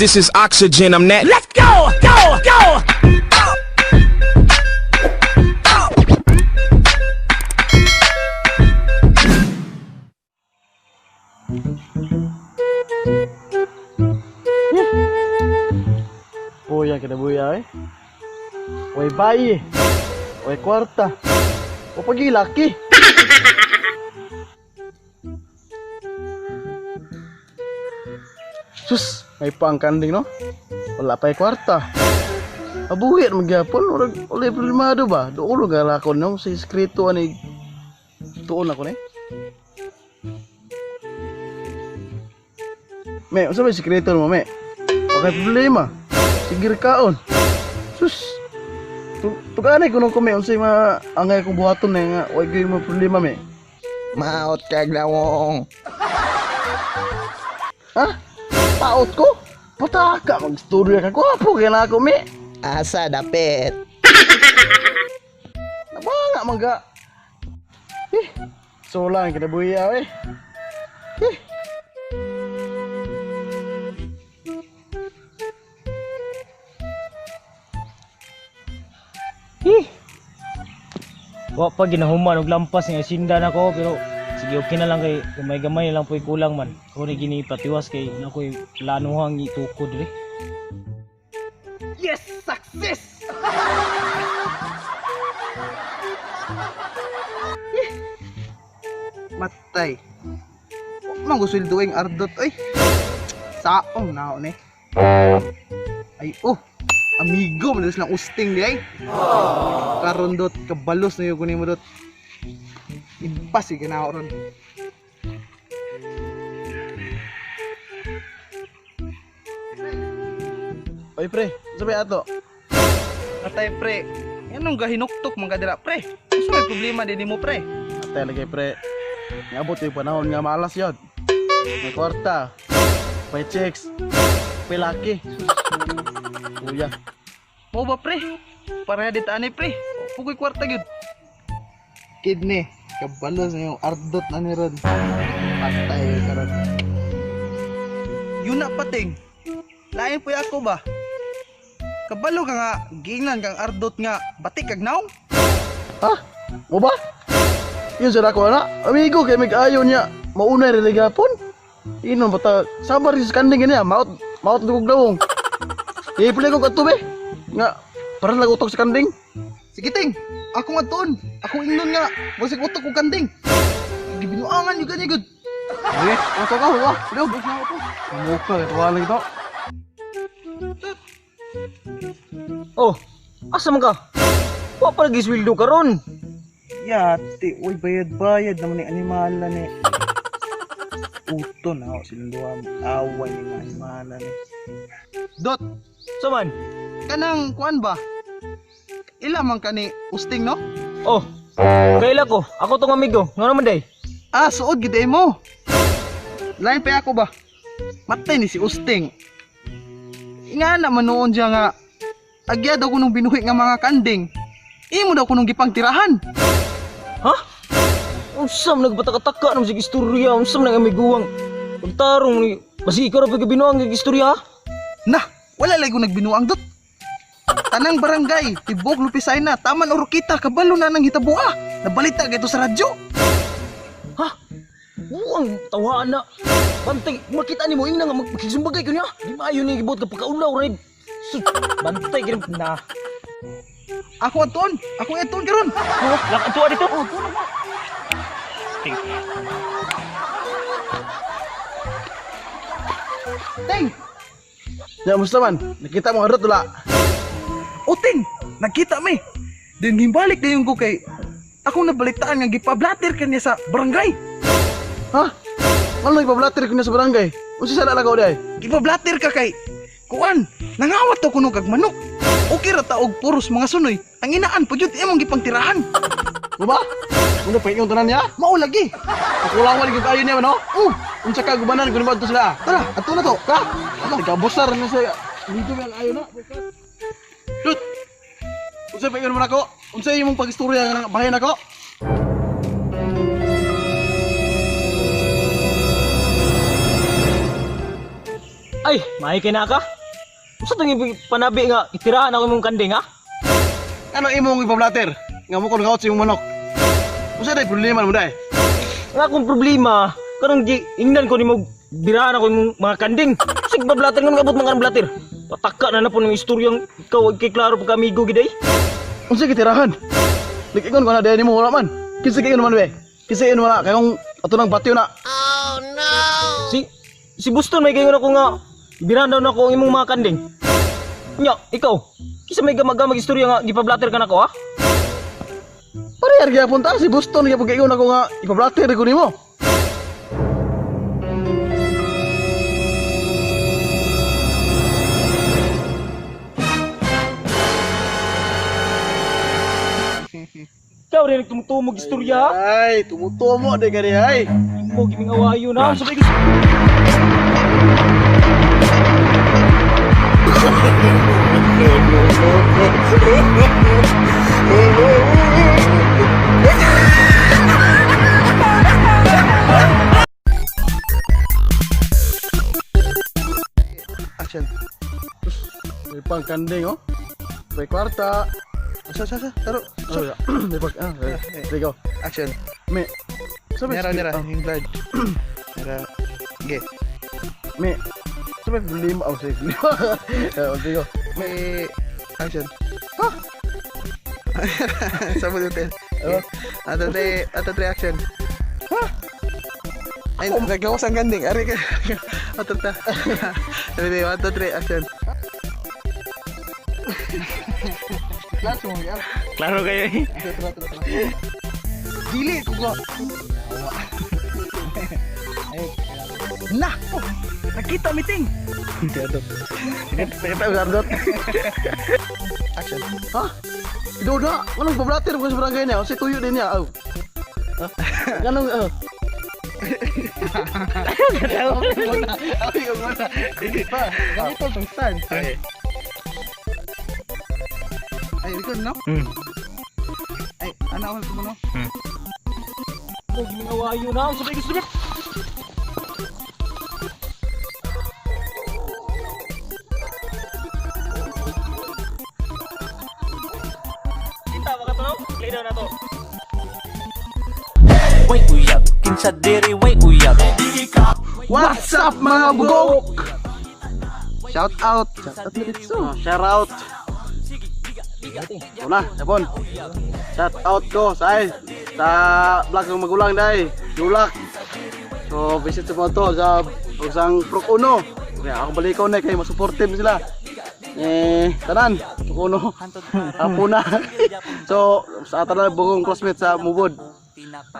This is oxygen. I'm that. Let's go! Go! Go! Buya kita buya eh. Way bayi. Way kwarta. O pagi laki. Sus, may pangkanding no? Wala pa kwarta. Abuhi at magyapon, murag wala problemado ba? Doon nga ako no sa iskrito ani tuon ako ni. Me, unsa may sikreto mo, me? Okay problema. Sige kaon. Sus. Tuganay kuno ko me unsay mga angay kong buhaton na nga way gyud mo problema me. Maot kag lawong. Ha? Paot ko? Pataka magstorya ka gwapo kay na ako me. Asa dapit. Nabanga man ka. Eh, solang kita buya eh. Eh. Hi. Wa pa ginahuman og lampas nga sinda nako pero sige okay na lang kay gamay-gamay lang po'y kulang man. Ko ni gini patiwas kay nakoy planuhang itukod diri. Yes, success. Matay. Wa man ko sweldoing ardot oy. Saong na ni. Ay oh. Amigo man lang usting di ay. Karon dot kabalos na yung kunin mo dot. Impas yung kinao ron. Oy pre, unsa may ato? Matay pre. Nganong gahinuktok man ka dira pre? Unsa may problema din nimo pre? Atay lagi pre. Ngabot yung panahon nga malas yun. May kwarta. May chicks. May laki. Kuya. Mo ba pre? Pareha dit ani pre. Pugoy kwarta gyud. Kidney, kabalos na yung ardot na ni Ron. Patay karon. Yun na pating. Lain po ako ba? Kabalo ka nga, giingnan kang ardot nga, batik kag naong? Ha? Mo ba? Yun sa ako na. Amigo kay mig-ayo niya. Maunay rin gapon. Inom bata sabar rin sa kanding niya. Maot maot dugog dawong. Ipili ko kadto be. Nga para lang utok sa kanding. Sige ting, ako nga tuon. Ako ingnon nga, wasig utok og kanding. Gibinuangan yun kanya gud. Sige, utok ka, wa. Dog. Muka ito wala ito. Oh, asa man ka? Wa pa lagi sweldo karon. Yati, uy, bayad-bayad naman ni animala ni. Uto na ako silang duha, away ni mga animala ni. Dot, Sa man? kanang kuan ba? Ila man kani usting no? Oh, kaila ko. Ako tong amigo. Ngano man day? Ah, suod gid eh mo. Lain pa ako ba? Matay ni si Usting. Nga naman noon siya nga agya daw kunong binuhi nga mga kanding. Imo daw kunong gipangtirahan. Ha? Unsa man nagbataka-taka nang sige istorya, unsa man ang amiguang. Pagtarong ni basi ikaw ra pag binuang ng istorya. Ha? Nah, wala lay ko nagbinuang dot. Tanang barangay, tibok lupisay na, taman orokita, kabalo na nang hitabuha. Nabalita gito sa radyo. Ha? Uang tawaan na. Bantay, makita nimo ingna nga magkisumbagay ko niya. Di maayo ni gibot ka pagkaulaw red. Sus, bantay gid na. Ako aton, ako aton karon. Oh, lak ato dito. Oh, Ting, Ya musta man. Nakita mo harot wala. uting, nagkita mi. Din gimbalik dayon ko kay akong nabalitaan nga gipablater kanya sa barangay. Ha? Ano ipablater ko niya sa barangay? Unsa sa lagaw day? Gipablater ka kay kuan, nangawat to kuno kag manok. Okay ra ta og puros mga sunoy. Ang inaan pa jud imong gipangtirahan. Mo ba? Una pa yung tanan niya? Mao lagi. Pakulawan gyud kayo niya no? Unsa ka gubanan kun ba sila? Tara, ato na to. Ka? Nagkabusar na siya. Dito man ayo na. Lut. Unsa pa ingon mo nako? Unsa imong pagistorya nga bahay nako? Ay, maay kay na ka. Unsa tong panabi nga itirahan ako imong kanding ha? Ano imong ipablater? Nga mo kon ngaot sa imong manok. Unsa day problema mo day? Ang akong problema, karong gi ingnan ko nimo birahan ako imong mga kanding. Sig bablater ngon abot mga blater. Pataka na na po ng istoryang ikaw kay klaro pagka amigo gid ay. Unsa gitirahan? Likingon ko na day nimo wala man. Kinsa kay man be? Kinsa ingon wala kay kung ato nang batyo na. Si si Buston may gayon ako nga birahan daw nako ang imong mga kanding. Nya, ikaw, kisa may gamag-gamag istorya nga gipablater ka nako ha? Parehar gyapon ta si Boston gyapon kay ingon ako nga ipablater ko nimo. Ikaw rin nagtumutumog istorya ha? Ay, tumutumo day kani ay. Mo giming awayo na. Sabay ko Action. May pang kanding oh. May kwarta. Asa, asa, asa. Taro. Oh, yeah. May pang ah, there you go. Action. Me. Sabi Nera, nera. ah, Yung blurred. Nera. Okay. Me. Sabi problema oh, sige. Eh, sige go. May action. Ha? Sa hotel. Oh. Ato tre, ato tre action. Ha? Ay, naglawas ang ganding. Ari ka. Ato ta. Ready, one, two, three, action. Last mo, ya. Klaro kayo eh. Tara, tara, tara. Dili ko ko. Na. Oh, nakita meeting. Nakita mo sardot. Action. Ha? Ido na. Anong pablater ko sa barangay niya? Kasi tuyo din niya. Oh. Ha? Ganong oh. Ay, yung muna. Hindi pa. Ganito tong stand. Ay, record no? Ay, ano ako mo no? Mo giming awayo na. Sabay ko sabi. Kita ba ka to? Play daw na to. Way uyab, kinsa diri way uyab. What's up mga bugok? Shout out. Shout out Litso. Shout out. Una, Japon. Shout out ko sa ay sa vlog ng magulang dai, Lulak. So visit sa mga to sa usang Prok Uno. Kaya ako balik na kay masuportive sila. Eh, tanan, Prok Uno. Hapuna. So sa tanan bugong classmate sa Mubod.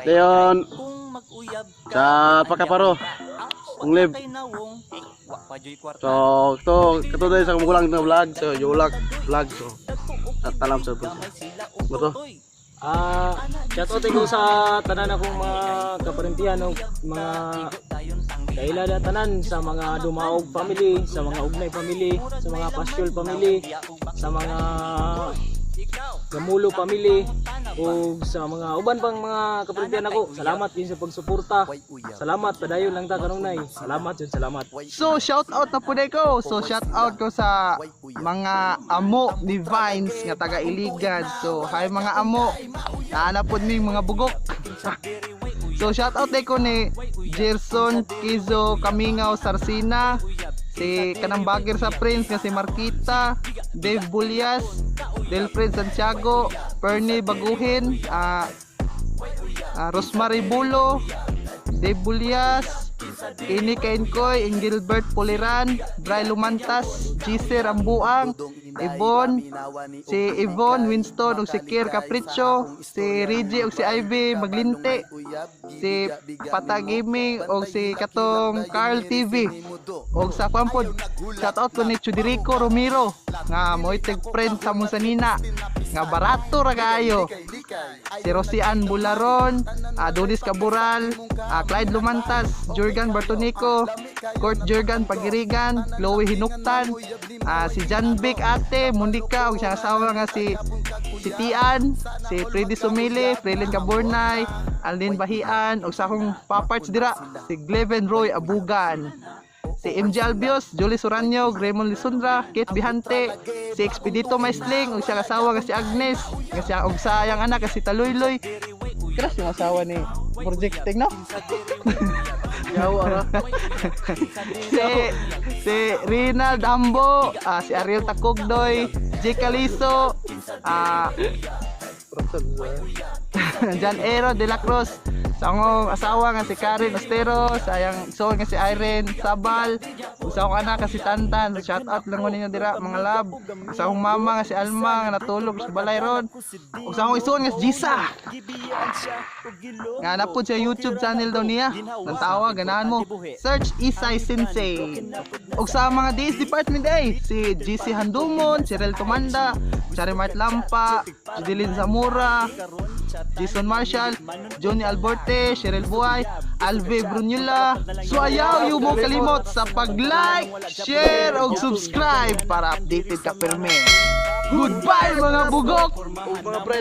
Dayon sa Pakaparo. Ang live. So, ito, ito dahil sa magulang na vlog. So, Yulak vlog. So, at talam sa bulsa. Ano to? Ah, shout out ko sa tanan akong mga kaparentian o mga kaila tanan sa mga Dumaog family, sa mga Ugnay family, sa mga Pasyol family, sa mga Gamulo family ug sa mga uban pang mga kaparentian ako. Salamat din sa pagsuporta. Salamat padayon lang ta kanunay. Salamat jud, salamat. So shout out na pud ko. So shout out ko sa mga amo ni Vines nga taga Iligan. So hi mga amo. Naa na pud ning mga bugok. So shout out ko ni Gerson Kizo Kamingaw Sarsina, si kanang bagger sa Prince nga si Marquita, Dave Bulyas, Delfred Santiago, Pernie Baguhin, Rosemary Bulo, Dave Bulyas, Ini Kainkoy, Engilbert Puliran, Bry Lumantas, Gise Rambuang, Ibon, si Yvonne Winston ug si Kier Capricho, si Reggie ug si Ivy Maglinte, si Pata Gaming ug si katong Carl TV ug sa kwan pod, shout out ko ni Chudirico Romero nga mo'y friend sa Musanina nga barato ra kaayo, si Rosian Bularon, Adonis Caboral, Clyde Lumantas, Jurgen Bartonico, Kurt Jurgen Pagirigan, Chloe Hinuktan, si John Vic Ate, Mundika, ug siyang asawa nga si si Tian, si Freddy Sumili, Freelin Caburnay, Alin Bahian, ug sa akong paparts dira, si Gleven Roy Abugan. Si MJ Albios, Julie Suranyo, Raymond Lisundra, Kate Bihante, si Expedito Maisling, ug siyang asawa nga si Agnes, nga siya og sa iyang anak nga si Taluyloy. Crush yung asawa ni Projecting, no? Yawa ra. Si Rinald Ambo, si Ariel Takugdoy, J. Caliso, Jan Ero de la Cruz, sa akong asawa nga si Karen Ostero, sa iyang igsoon nga si Irene Sabal, ug sa akong anak nga si Tantan, shout out lang ko ninyo dira mga love. Sa akong mama nga si Alma nga natulog sa balay ron, ug sa akong igsoon nga si Jisa. Nga napod sa YouTube channel daw niya. Nang tawa, ganahan mo. Search Isay Sensei. Ug sa mga DS Department ay, si GC Handumon, si Rel Tumanda, Charimart Lampa, Judeline Zamora, Jason Marshall, Johnny Alborte, Cheryl Buhay, Alve Brunula. So ayaw yung mo kalimot sa pag-like, share, ug subscribe para updated ka perme. Goodbye, mga bugok! Mga pre.